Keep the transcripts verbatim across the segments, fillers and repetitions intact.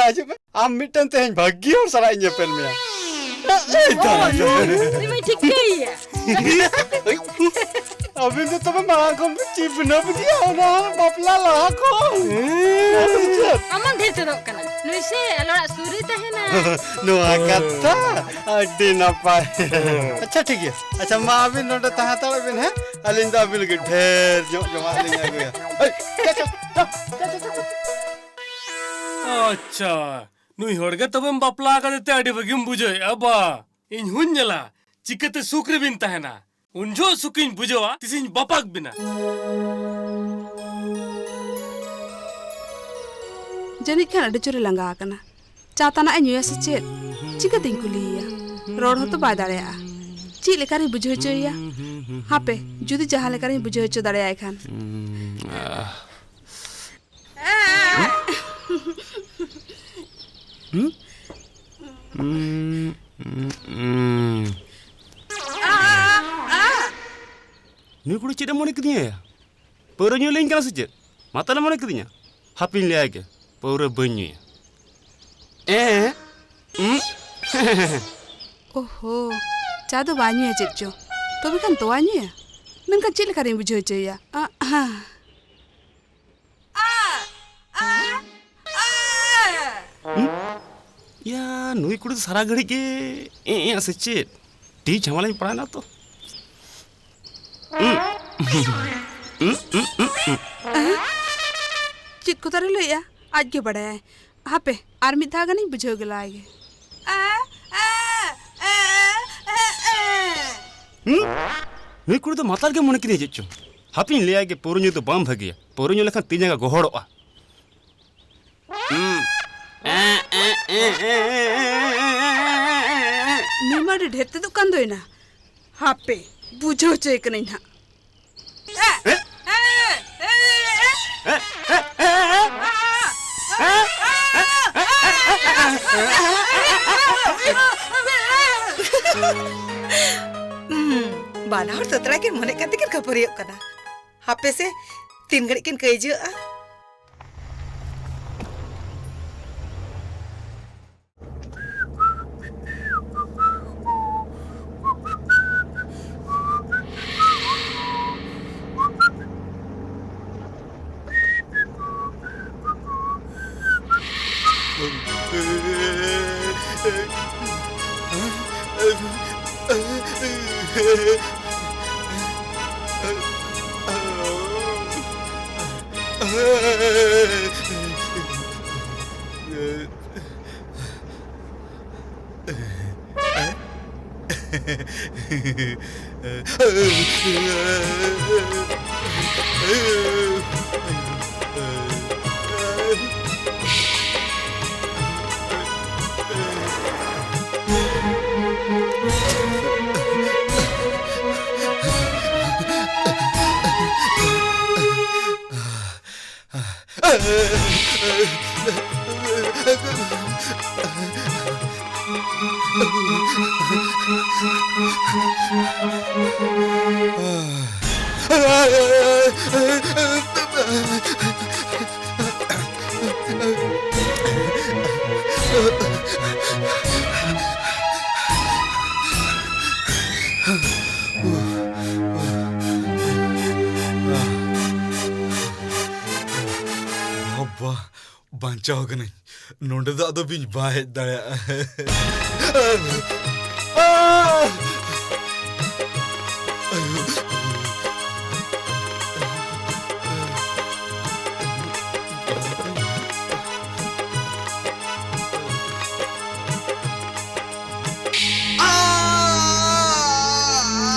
ᱦᱤᱡᱩᱜ ᱢᱮ, ᱟᱢ ᱢᱤᱫᱴᱮᱱ ᱛᱮᱦᱮᱧ ᱵᱷᱟᱹᱜᱤ ᱦᱚᱲ ᱥᱟᱞᱟᱜ ᱤᱧ ᱧᱮᱯᱮᱞ ᱢᱮᱭᱟ᱾ ᱮᱭ ᱫᱟᱫᱟ᱾ ᱩᱱᱤ ᱢᱟᱭ ᱴᱷᱤᱠᱟᱹᱭᱮᱭᱟ᱾ ᱟᱹᱵᱤᱱ ᱫᱚ ᱛᱚᱵᱮ ᱢᱟᱲᱟᱝ ᱠᱷᱚᱱ ᱵᱤᱱ ᱪᱤᱯᱱᱟᱹᱯ ᱜᱮᱭᱟ ᱚᱱᱟ ᱦᱚᱸ ᱵᱟᱯᱞᱟ ᱞᱟᱦᱟ ᱠᱷᱚᱱ᱾ ᱟᱢ ᱢᱟᱢ ᱰᱷᱮᱨ ᱪᱮᱫᱚᱜ ᱠᱟᱱᱟ᱾ ᱱᱩᱭ ᱥᱮ ᱟᱞᱮ ᱚᱲᱟᱜ ᱥᱩᱨ ᱨᱮᱭ ᱛᱟᱦᱮᱱᱟ᱾ ᱱᱚᱣᱟ ᱠᱟᱛᱷᱟ ᱟᱹᱰᱤ ᱱᱟᱯᱟᱭ᱾ ᱟᱪᱪᱷᱟ, ᱴᱷᱤᱠ ᱜᱮᱭᱟ᱾ ᱟᱪᱪᱷᱟ, ᱢᱟ ᱟᱹᱵᱤᱱ ᱱᱚᱰᱮ ᱛᱟᱦᱮᱸ ᱦᱟᱛᱟᱲᱚᱜ ᱵᱤᱱ, ᱦᱮᱸ? ᱟᱹᱞᱤᱧ ᱫᱚ ᱟᱹᱵᱤᱱ ᱞᱟᱹᱜᱤᱫ ᱰᱷᱮᱨ ᱧᱚᱜ ᱡᱚᱢᱟᱜ ᱞᱤᱧ ᱟᱹᱜᱩᱭᱟ᱾ ᱦᱳᱭ, ᱪᱟ, ᱪᱟ, ᱪᱟ, ᱪᱟ, ᱪᱟ, ᱪᱟ᱾ ᱟᱪᱪᱷᱟ, ᱱᱩᱭ ᱦᱚᱲ ᱜᱮ ᱛᱚᱵᱮᱢ ᱵᱟᱯᱞᱟ ᱟᱠᱟᱫᱮ ᱛᱮ ᱟᱹᱰᱤ ᱵᱷᱟᱹᱜᱤᱢ ᱵᱩᱡᱷᱟᱹᱣᱮᱫᱼᱟ ᱵᱟ? ᱤᱧ ᱦᱚᱸᱧ ᱧᱮᱞᱟ ᱪᱤᱠᱟᱹᱛᱮ ᱥᱩᱠ ᱨᱮᱵᱤᱱ ᱛᱟᱦᱮᱱᱟ᱾ ᱩᱱ ᱡᱚᱦᱚᱜ ᱥᱩᱠᱤᱧ ᱵᱩᱡᱷᱟᱹᱣᱟ ᱛᱤᱥᱤᱧ ᱵᱟᱯᱟᱜ ᱵᱤᱱᱟ᱾ ᱡᱟᱹᱱᱤᱡ ᱠᱷᱟᱱ ᱟᱹᱰᱤ ᱡᱳᱨᱮ ᱞᱟᱸᱜᱟ ᱟᱠᱟᱱᱟ᱾ ᱪᱟ ᱛᱟᱱᱟᱜ ᱮ ᱧᱩᱭᱟ ᱥᱮ ᱪᱮᱫ? ᱪᱤᱠᱟᱹᱛᱤᱧ ᱠᱩᱞᱤᱭᱮᱭᱟ? ᱨᱚᱲ ᱦᱚᱸᱛᱚ ᱵᱟᱭ ᱫᱟᱲᱮᱭᱟᱜᱼᱟ᱾ ᱪᱮᱫ ᱞᱮᱠᱟᱨᱤᱧ ᱵᱩᱡᱷᱟᱹᱣ ᱦᱚᱪᱚᱭᱮᱭᱟ? ᱦᱟᱯᱮ, ᱡᱩᱫᱤ ᱡᱟᱦᱟᱸ ᱞᱮᱠᱟᱨᱤᱧ ᱵᱩᱡᱷᱟᱹᱣ ᱦᱚᱪᱚ ᱫᱟᱲᱮᱭᱟᱭ ᱠᱷᱟᱱ᱾ ᱦᱩᱸ? ᱩᱸ, ᱩᱸ, ᱩᱸ᱾ ᱱᱩᱭ ᱠᱩᱲᱤ ᱪᱮᱫ ᱮ ᱢᱚᱱᱮ ᱠᱤᱫᱤᱧᱟ ᱭᱟ? ᱯᱟᱹᱣᱨᱟᱹ ᱧᱩ ᱞᱟᱹᱭᱟᱹᱧ ᱠᱟᱱᱟ ᱥᱮ ᱪᱮᱫ? ᱢᱟᱛᱟᱞᱮ ᱢᱚᱱᱮ ᱠᱤᱫᱤᱧᱟ? ᱦᱟᱯᱤᱧ ᱞᱟᱹᱭᱟᱭ ᱜᱮ, ᱯᱟᱹᱣᱨᱟᱹ ᱵᱟᱹᱧ ᱧᱩᱭᱟ᱾ ᱮᱸ? ᱩᱸ? ᱳᱦᱳ, ᱪᱟ ᱫᱚ ᱵᱟᱭ ᱧᱩᱭᱟ ᱪᱮᱫ ᱪᱚ? ᱛᱚᱵᱮ ᱠᱷᱟᱱ ᱛᱚᱣᱟᱭ ᱧᱩᱭᱟ? ᱢᱮᱱᱠᱷᱟᱱ ᱪᱮᱫ ᱞᱮᱠᱟᱨᱤᱧ ᱵᱩᱡᱷᱟᱹᱣ ᱦᱚᱪᱚᱭᱮᱭᱟ? ᱟᱸ, ᱦᱟᱸ᱾ ᱦᱩᱸ? ᱭᱟ, ᱱᱩᱭ ᱠᱩᱲᱤ ᱫᱚ ᱥᱟᱨᱟ ᱜᱷᱟᱹᱲᱤᱡ ᱜᱮ ᱮᱸ ᱮᱸ ᱥᱮ ᱪᱮᱫ? ᱴᱤ ᱡᱷᱟᱢᱮᱞᱟᱧ ᱯᱟᱲᱟᱣᱮᱱᱟ ᱛᱚ᱾ ᱦᱩᱸ᱾ ᱦᱩᱸ, ᱦᱩᱸ, ᱦᱩᱸ, ᱦᱩᱸ᱾ ᱪᱮᱫ ᱠᱚ ᱛᱟᱨᱮ ᱞᱟᱹᱭᱮᱜᱼᱟ? ᱟᱡ ᱜᱮ ᱵᱟᱲᱟᱭᱟᱭ᱾ ᱦᱟᱯᱮ, ᱟᱨ ᱢᱤᱫ ᱫᱷᱟᱣ ᱜᱟᱱᱤᱧ ᱵᱩᱡᱷᱟᱹᱣ ᱜᱮᱞᱟᱭ ᱜᱮ᱾ ᱦᱩᱸ? ᱱᱩᱭ ᱠᱩᱲᱤ ᱫᱚ ᱢᱟᱛᱟᱞ ᱜᱮ ᱢᱚᱱᱮ ᱠᱤᱫᱤᱧᱟ ᱪᱮᱫ ᱪᱚᱝ᱾ ᱦᱟᱯᱮᱧ ᱞᱟᱹᱭᱟᱭ ᱜᱮ, ᱯᱟᱹᱣᱨᱟᱹ ᱧᱩ ᱫᱚ ᱵᱟᱝ ᱵᱷᱟᱹᱜᱤᱭᱟ᱾ ᱯᱟᱹᱣᱨᱟᱹ ᱧᱩ ᱞᱮᱠᱷᱟᱱ ᱛᱤ ᱡᱟᱸᱜᱟ ᱜᱚᱦᱚᱲᱚᱜᱼᱟ᱾ ᱦᱩᱸ᱾ ᱱᱩᱭ ᱢᱟ ᱟᱹᱰᱤ ᱰᱷᱮᱨ ᱛᱮᱫᱚᱜ ᱠᱟᱱ ᱫᱚᱭ ᱱᱟ᱾ ᱦᱟᱯᱮ, ᱵᱩᱡᱷᱟᱹᱣ ᱦᱚᱪᱚᱭᱮ ᱠᱟᱹᱱᱟᱹᱧ ᱱᱟᱦᱟᱜ᱾ ᱦᱩᱸ, ᱵᱟᱱᱟ ᱦᱚᱲ ᱛᱚᱛᱨᱟ ᱠᱤᱱ ᱢᱚᱱᱮᱜ ᱠᱟᱱ ᱛᱮᱠᱤᱱ ᱠᱷᱟᱹᱯᱟᱹᱨᱤᱭᱟᱹᱜ ᱠᱟᱱᱟ᱾ ᱦᱟᱯᱮ ᱥᱮ, ᱛᱤᱱ ᱜᱷᱟᱹᱲᱤᱡ ᱠᱤᱱ ᱠᱟᱹᱭᱡᱟᱹᱜᱼᱟ᱾ ᱵᱟᱵᱟ, ᱵᱟᱧᱪᱟᱣ ᱠᱟᱹᱱᱟᱹᱧ᱾ ᱱᱚᱸᱰᱮ ᱫᱚ ᱟᱫᱚ ᱵᱤᱧ ᱵᱟᱭ ᱦᱮᱡ ᱫᱟᱲᱮᱭᱟᱜᱼᱟ᱾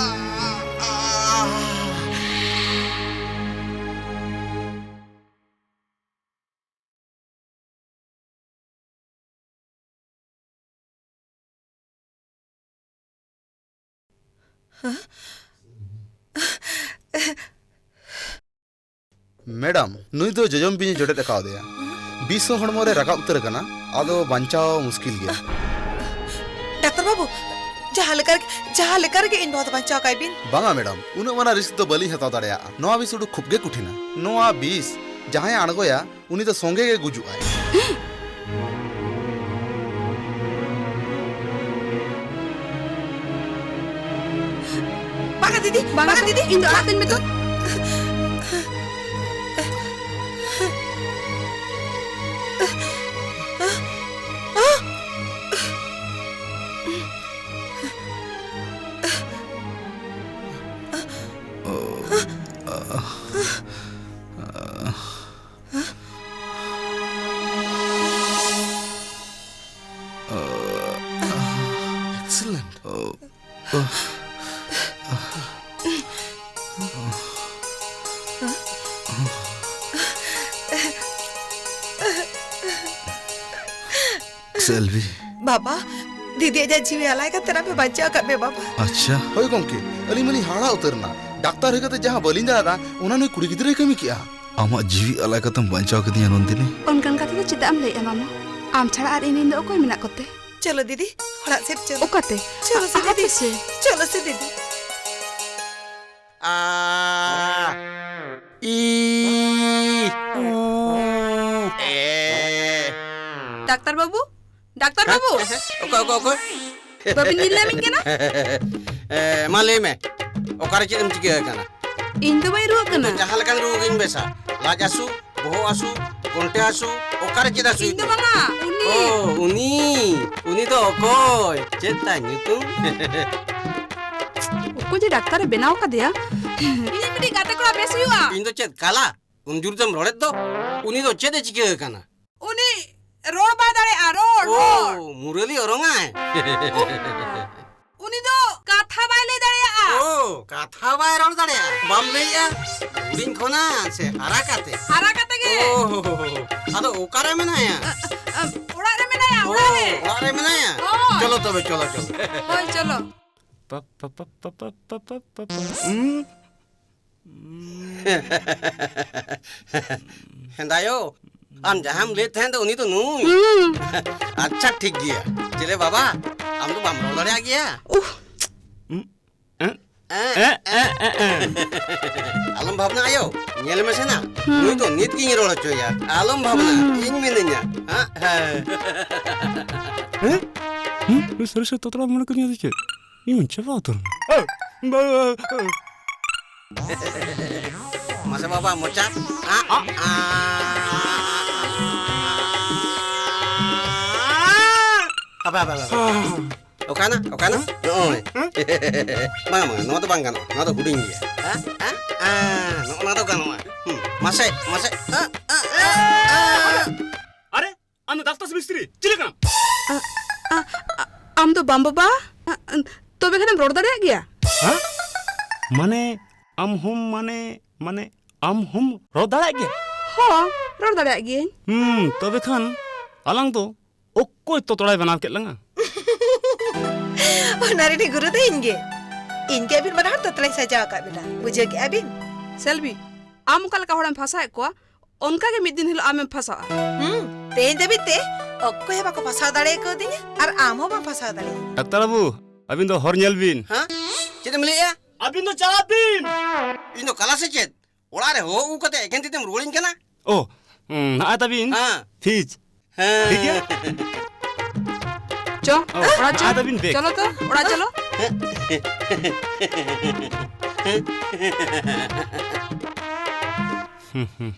ᱢᱮᱰᱟᱢ, ᱱᱩᱭ ᱫᱚ ᱡᱚᱡᱚᱢ ᱵᱤᱧ ᱮ ᱡᱚᱴᱮᱫ ᱟᱠᱟᱣᱟᱫᱮᱭᱟ᱾ ᱵᱤᱥ ᱦᱚᱸ ᱦᱚᱲᱢᱚ ᱨᱮ ᱨᱟᱠᱟᱵ ᱩᱛᱟᱹᱨ ᱟᱠᱟᱱᱟ, ᱟᱫᱚ ᱵᱟᱧᱪᱟᱣ ᱢᱩᱥᱠᱤᱞ ᱜᱮᱭᱟ᱾ ᱰᱟᱠᱛᱟᱨ ᱵᱟᱹᱵᱩ, ᱡᱟᱦᱟᱸ ᱞᱮᱠᱟ ᱨᱮᱜᱮ, ᱡᱟᱦᱟᱸ ᱞᱮᱠᱟ ᱨᱮᱜᱮ ᱤᱧ ᱵᱟᱵᱟ ᱫᱚ ᱵᱟᱧᱪᱟᱣ ᱠᱟᱭ ᱵᱤᱱ᱾ ᱵᱟᱝᱟ ᱢᱮᱰᱟᱢ, ᱩᱱᱟᱹᱜ ᱢᱟᱨᱟᱝ ᱨᱤᱥᱠ ᱫᱚ ᱵᱟᱹᱞᱤᱧ ᱦᱟᱛᱟᱣ ᱫᱟᱲᱮᱭᱟᱜᱼᱟ᱾ ᱱᱚᱣᱟ ᱵᱤᱥ ᱩᱰᱩᱠ ᱠᱷᱩᱵ ᱜᱮ ᱠᱚᱴᱷᱤᱱᱟ᱾ ᱱᱚᱣᱟ ᱵᱤᱥ ᱡᱟᱦᱟᱸᱭᱮ ᱟᱬᱜᱚᱭᱟ, ᱩᱱᱤ ᱫᱚ ᱥᱚᱸᱜᱮ ᱜᱮ ᱜᱩᱡᱩᱜᱼᱟᱭ᱾ ᱵᱟᱝᱟ ᱫᱤᱫᱤ, ᱵᱟᱝᱟ ᱵᱟᱝᱟ ᱫᱤᱫᱤ, ᱤᱧ ᱫᱚ ᱟᱲᱟᱜ ᱠᱟᱹᱧ ᱢᱮ ᱛᱚ᱾ ᱥᱮᱞᱵᱤ᱾ ᱵᱟᱵᱟ, ᱫᱤᱫᱤ ᱟᱡᱟᱜ ᱡᱤᱣᱤ ᱟᱞᱟᱭ ᱠᱟᱛᱮ ᱟᱯᱮ ᱵᱟᱧᱪᱟᱣ ᱟᱠᱟᱫ ᱯᱮ ᱵᱟᱵᱟ᱾ ᱟᱪᱪᱷᱟ᱾ ᱦᱳᱭ ᱜᱚᱢᱠᱮ, ᱟᱹᱞᱤᱧ ᱢᱟᱞᱤᱧ ᱦᱟᱦᱟᱲᱟ ᱩᱛᱟᱹᱨ ᱮᱱᱟ᱾ ᱰᱟᱠᱛᱟᱨ ᱦᱩᱭ ᱠᱟᱛᱮ ᱡᱟᱦᱟᱸ ᱵᱟᱹᱞᱤᱧ ᱫᱟᱲᱮᱭᱟᱫᱟ, ᱚᱱᱟ ᱱᱩᱭ ᱠᱩᱲᱤ ᱜᱤᱫᱽᱨᱟᱹᱭ ᱠᱟᱹᱢᱤ ᱠᱮᱜᱼᱟ᱾ ᱟᱢᱟᱜ ᱡᱤᱣᱤ ᱟᱞᱟᱭ ᱠᱟᱛᱮᱢ ᱵᱟᱧᱪᱟᱣ ᱠᱤᱫᱤᱧᱟ ᱱᱚᱱᱫᱤᱱᱤ᱾ ᱚᱱᱠᱟᱱ ᱠᱟᱛᱷᱟ ᱫᱚ ᱪᱮᱫᱟᱜ ᱮᱢ ᱞᱟᱹᱭᱮᱜᱼᱟ ᱢᱟᱢᱟ? ᱟᱢ ᱪᱷᱟᱲᱟ ᱟᱨ ᱤᱧ ᱨᱮᱱ ᱫᱚ ᱚᱠᱚᱭ ᱢᱮᱱᱟᱜ ᱠᱚᱛᱮ? ᱪᱚᱞᱚ ᱫᱤᱫᱤ, ᱚᱲᱟᱜ ᱥᱮᱫ ᱪᱚᱞᱚ᱾ ᱚᱠᱟᱛᱮ? ᱪᱚᱞᱚ ᱥᱮ ᱫᱤᱫᱤ᱾ ᱦᱟᱯᱮ ᱥᱮ᱾ ᱪᱚᱞᱚ ᱥᱮ ᱫᱤᱫᱤ᱾ ᱟ, ᱤ, ᱩ, ᱮ᱾ ᱰᱟᱠᱛᱟᱨ ᱵᱟᱹᱵᱩ, ᱰᱟᱠᱛᱟᱨ ᱵᱟᱹᱵᱩ᱾ ᱚᱠᱚᱭ, ᱚᱠᱚᱭ, ᱚᱠᱚᱭ? ᱵᱟᱵᱤᱱ ᱧᱮᱞ ᱧᱟᱢᱤᱧ ᱠᱟᱱᱟ? ᱮ, ᱢᱟ ᱞᱟᱹᱭ ᱢᱮ, ᱚᱠᱟᱨᱮ ᱪᱮᱫ ᱮᱢ ᱪᱤᱠᱟᱹ ᱟᱠᱟᱱᱟ? ᱤᱧ ᱫᱚ ᱵᱟᱹᱧ ᱨᱩᱣᱟᱹᱜ ᱠᱟᱱᱟ᱾ ᱡᱟᱦᱟᱸ ᱞᱮᱠᱟᱱ ᱨᱩᱣᱟᱹ ᱜᱤᱧ ᱵᱮᱥᱟ, ᱞᱟᱡ ᱦᱟᱹᱥᱩ, ᱵᱚᱦᱚᱜ ᱦᱟᱹᱥᱩ, ᱜᱚᱱᱴᱮ ᱦᱟᱹᱥᱩ, ᱚᱠᱟᱨᱮ ᱪᱮᱫ ᱦᱟᱹᱥᱩᱭᱮᱫ ᱤᱧ ᱫᱚ ᱢᱮᱭᱟ? ᱵᱟᱝᱟ, ᱩᱱᱤ᱾ ᱚ, ᱩᱱᱤ? ᱩᱱᱤ ᱫᱚ ᱚᱠᱚᱭ? ᱪᱮᱫ ᱛᱟᱭ ᱧᱩᱛᱩᱢ? ᱚᱠᱚᱭ ᱡᱮ ᱰᱟᱠᱛᱟᱨᱮ ᱵᱮᱱᱟᱣ ᱠᱟᱫᱮᱭᱟ? ᱤᱧᱤᱡ ᱢᱤᱫᱴᱤᱡ ᱜᱟᱛᱮ ᱠᱚᱲᱟ ᱵᱮᱥ ᱦᱩᱭᱩᱜᱼᱟ᱾ ᱤᱧ ᱫᱚ ᱪᱮᱫ ᱠᱟᱞᱟ? ᱩᱱ ᱡᱩᱨ ᱛᱮᱢ ᱨᱚᱲᱮᱫ ᱫᱚ? ᱩᱱᱤ ᱫᱚ ᱪᱮᱫ ᱮ ᱪᱤᱠᱟᱹ ᱟᱠᱟᱱᱟ? ᱩᱱᱤ ᱨᱚᱲ ᱵᱟᱭ ᱫᱟᱲᱮᱭᱟᱜᱼᱟ, ᱨᱚᱲ, ᱚ, ᱨᱚᱲ᱾ ᱢᱩᱨᱟᱹᱞᱤ ᱚᱨᱚᱝᱟᱭ? ᱩᱱᱤ ᱫᱚ ᱠᱟᱛᱷᱟ ᱵᱟᱭ ᱞᱟᱹᱭ ᱫᱟᱲᱮᱭᱟᱜᱼᱟ᱾ ᱚ, ᱠᱟᱛᱷᱟ ᱵᱟᱭ ᱨᱚᱲ ᱫᱟᱲᱮᱭᱟᱜᱼᱟ? ᱵᱟᱢ ᱞᱟᱹᱭᱮᱜᱼᱟ? ᱦᱩᱰᱤᱧ ᱠᱷᱚᱱᱟᱜ ᱥᱮ ᱦᱟᱨᱟ ᱠᱟᱛᱮ? ᱦᱟᱨᱟ ᱠᱟᱛᱮ ᱜᱮ᱾ ᱚ, ᱟᱫᱚ ᱚᱠᱟᱨᱮ ᱢᱮᱱᱟᱭᱟ? ᱟ, ᱟ, ᱚᱲᱟᱜ ᱨᱮ ᱢᱮᱱᱟᱭᱟ, ᱚ, ᱚᱲᱟᱜ ᱨᱮ᱾ ᱚᱲᱟᱜ ᱨᱮ ᱢᱮᱱᱟᱭᱟ? ᱦᱳᱭ᱾ ᱪᱚᱞᱚ ᱛᱚᱵᱮ, ᱪᱚᱞᱚ, ᱪᱚᱞᱚ᱾ ᱦᱳᱭ, ᱪᱚᱞᱚ᱾ ᱯᱟ, ᱯᱟ, ᱯᱟ᱾ ᱦᱩᱸ? ᱦᱮᱸᱫᱟᱭᱳ, ᱟᱢ ᱡᱟᱦᱟᱸᱢ ᱞᱟᱹᱭᱮᱫ ᱛᱟᱦᱮᱸᱫ ᱫᱚ ᱩᱱᱤ ᱫᱚ ᱱᱩᱭ᱾ ᱦᱩᱸ᱾ ᱟᱪᱪᱷᱟ, ᱴᱷᱤᱠ ᱜᱮᱭᱟ᱾ ᱪᱮᱞᱮ ᱵᱟᱵᱟ, ᱟᱢ ᱫᱚ ᱵᱟᱢ ᱨᱚᱲ ᱫᱟᱲᱮᱭᱟᱜ ᱜᱮᱭᱟ? ᱩᱦ᱾ ᱩᱸ, ᱮᱸ, ᱮᱸ, ᱮᱸ, ᱮᱸ, ᱮᱸ᱾ ᱟᱞᱚᱢ ᱵᱷᱟᱵᱽᱱᱟ ᱟᱭᱳ, ᱧᱮᱞ ᱢᱮᱥᱮ ᱱᱟ, ᱦᱩᱸ᱾ ᱱᱩᱭ ᱫᱚ ᱱᱤᱛ ᱜᱤᱧ ᱨᱚᱲ ᱦᱚᱪᱚᱭᱟ᱾ ᱟᱞᱚᱢ ᱵᱷᱟᱵᱽᱱᱟ, ᱦᱩᱸ, ᱦᱩᱸ᱾ ᱤᱧ ᱢᱤᱱᱟᱹᱧᱟ᱾ ᱦᱮᱸ, ᱦᱮᱸ᱾ ᱦᱮᱸ? ᱦᱩᱸ? ᱱᱩᱭ ᱥᱟᱹᱨᱤ ᱥᱟᱹᱨᱤ ᱛᱚᱛᱲᱟ ᱢᱚᱱᱮ ᱠᱟᱹᱫᱤᱧᱟ ᱥᱮ ᱪᱮᱫ? ᱤᱧ ᱢᱟᱧ ᱪᱟᱵᱟ ᱩᱛᱟᱹᱨ ᱮᱱᱟ᱾ ᱢᱟᱥᱮ ᱵᱟᱵᱟ, ᱢᱚᱪᱟ᱾ ᱟ, ᱟ, ᱟ᱾ ᱦᱟᱯᱮ, ᱦᱟᱯᱮ, ᱦᱟᱯᱮ, ᱦᱟᱯᱮ᱾ ᱚᱠᱟᱱᱟ? ᱚᱠᱟᱱᱟ? ᱱᱚᱜᱼᱚᱭ᱾ ᱵᱟᱝ, ᱵᱟᱝ, ᱱᱚᱣᱟ ᱫᱚ ᱵᱟᱝ ᱜᱟᱱᱚᱜᱼᱟ᱾ ᱱᱚᱣᱟ ᱫᱚ ᱦᱩᱰᱤᱧ ᱜᱮᱭᱟ᱾ ᱦᱮᱸ? ᱦᱮᱸ? ᱦᱮᱸ, ᱱᱚᱜᱼᱚ ᱱᱚᱣᱟ ᱫᱚ ᱜᱟᱱᱚᱜᱼᱟ᱾ ᱦᱩᱸ, ᱢᱟᱥᱮ, ᱢᱟᱥᱮ᱾ ᱟ, ᱟ, ᱟ, ᱟ᱾ ᱟᱨᱮ, ᱟᱢ ᱫᱚ ᱫᱟᱥ ᱫᱟᱥ ᱢᱤᱥᱛᱨᱤ, ᱪᱤᱞᱤ ᱠᱟᱱᱟᱢ? ᱟ, ᱟ, ᱟ, ᱟᱢ ᱫᱚ ᱵᱟᱢ ᱵᱟᱵᱟ? ᱟ, ᱟ, ᱛᱚᱵᱮ ᱠᱷᱟᱱᱮᱢ ᱨᱚᱲ ᱫᱟᱲᱮᱭᱟᱜ ᱜᱮᱭᱟ? ᱦᱮᱸ? ᱢᱟᱱᱮ, ᱟᱢ ᱦᱚᱸᱢ, ᱢᱟᱱᱮ, ᱢᱟᱱᱮ, ᱟᱢ ᱦᱚᱸᱢ ᱨᱚᱲ ᱫᱟᱲᱮᱭᱟᱜ ᱜᱮᱭᱟ? ᱦᱚᱸ, ᱨᱚᱲ ᱫᱟᱲᱮᱭᱟᱜ ᱜᱤᱭᱟᱹᱧ᱾ ᱦᱩᱸ, ᱛᱚᱵᱮ ᱠᱷᱟᱱ ᱟᱞᱟᱝ ᱫᱚ ᱚᱠᱚᱭ ᱛᱚᱛᱲᱟᱭ ᱵᱮᱱᱟᱣ ᱠᱮᱫ ᱞᱟᱝᱟ? ᱚᱱᱟ ᱨᱤᱱᱤᱡ ᱜᱩᱨᱩ ᱫᱚ ᱤᱧ ᱜᱮ᱾ ᱤᱧ ᱜᱮ ᱟᱹᱵᱤᱱ ᱵᱟᱱᱟ ᱦᱚᱲ ᱛᱚᱛᱲᱟᱧ ᱥᱟᱡᱟᱣ ᱟᱠᱟᱫ ᱵᱤᱱᱟ᱾ ᱵᱩᱡᱷᱟᱹᱣ ᱠᱮᱜᱼᱟ ᱵᱤᱱ? ᱥᱮᱞᱵᱤ, ᱟᱢ ᱚᱠᱟ ᱞᱮᱠᱟ ᱦᱚᱲᱮᱢ ᱯᱷᱟᱥᱟᱣᱮᱫ ᱠᱚᱣᱟ, ᱚᱱᱠᱟ ᱜᱮ ᱢᱤᱫ ᱫᱤᱱ ᱦᱤᱞᱳᱜ ᱟᱢᱮᱢ ᱯᱷᱟᱥᱟᱜᱼᱟ᱾ ᱦᱩᱸ, ᱛᱮᱦᱮᱧ ᱫᱷᱟᱹᱵᱤᱡ ᱛᱮ ᱚᱠᱚᱭ ᱦᱚᱸ ᱵᱟᱠᱚ ᱯᱷᱟᱥᱟᱣ ᱫᱟᱲᱮ ᱠᱟᱣᱫᱤᱧᱟ ᱟᱨ ᱟᱢ ᱦᱚᱸ ᱵᱟᱢ ᱯᱷᱟᱥᱟᱣ ᱫᱟᱲᱮᱭᱟᱜᱼᱟ᱾ ᱰᱟᱠᱛᱟᱨ ᱵᱟᱹᱵᱩ, ᱟᱹᱵᱤᱱ ᱫᱚ ᱦᱚᱨ ᱧᱮᱞ ᱵᱤᱱ᱾ ᱦᱮᱸ? ᱪᱮᱫ ᱮᱢ ᱞᱟᱹᱭᱮᱜᱼᱟ? ᱟᱹᱵᱤᱱ ᱫᱚ ᱪᱟᱞᱟᱜ ᱵᱤᱱ᱾ ᱤᱧ ᱫᱚ ᱠᱟᱞᱟ ᱥᱮ ᱪᱮᱫ? ᱚᱲᱟᱜ ᱨᱮ ᱦᱚᱦᱚ ᱟᱹᱜᱩ ᱠᱟᱛᱮ ᱮᱠᱮᱱ ᱛᱤ ᱛᱮᱢ ᱨᱩᱣᱟᱹᱲᱤᱧ ᱠᱟᱱᱟ? ᱳ, ᱩᱸ, ᱱᱚᱜᱼᱚᱭ ᱛᱟᱵᱤᱱ ᱦᱮᱸ᱾ ᱯᱷᱤᱡᱽ᱾ ᱦᱮᱸ᱾ ᱴᱷᱤᱠ ᱜᱮᱭᱟ? ᱪᱚ, ᱳ, ᱚᱲᱟᱜ ᱪᱚ᱾ ᱱᱚᱜᱼᱚᱭ ᱛᱟᱵᱤᱱ ᱵᱮᱜᱽ᱾ ᱪᱚᱞᱚ ᱛᱚ, ᱚᱲᱟᱜ ᱪᱚᱞᱚ᱾ ᱦᱩᱸ, ᱦᱩᱸ᱾